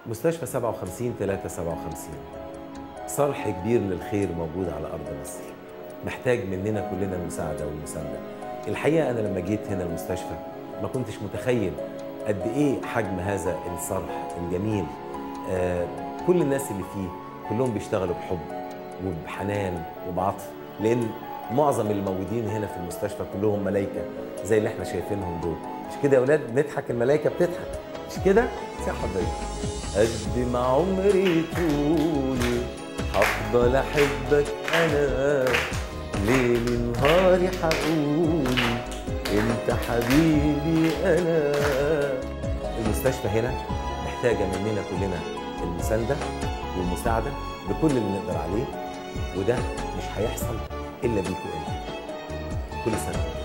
مستشفى 57 357 صرح كبير للخير موجود على أرض مصر، محتاج مننا كلنا المساعدة والمساندة. الحقيقة أنا لما جيت هنا المستشفى ما كنتش متخيل قد إيه حجم هذا الصرح الجميل. كل الناس اللي فيه كلهم بيشتغلوا بحب وبحنان وبعطف، لأن معظم اللي موجودين هنا في المستشفى كلهم ملايكة زي اللي احنا شايفينهم دول. مش كده يا أولاد؟ نضحك، الملايكة بتضحك، مش كده؟ يا حبايبي قد ما عمري طولي هفضل أحبك أنا، ليل نهاري هقول أنت حبيبي أنا. المستشفى هنا محتاجة مننا كلنا المساندة والمساعدة بكل اللي نقدر عليه، وده مش هيحصل إلا بيكوا أنتوا. كل سنة.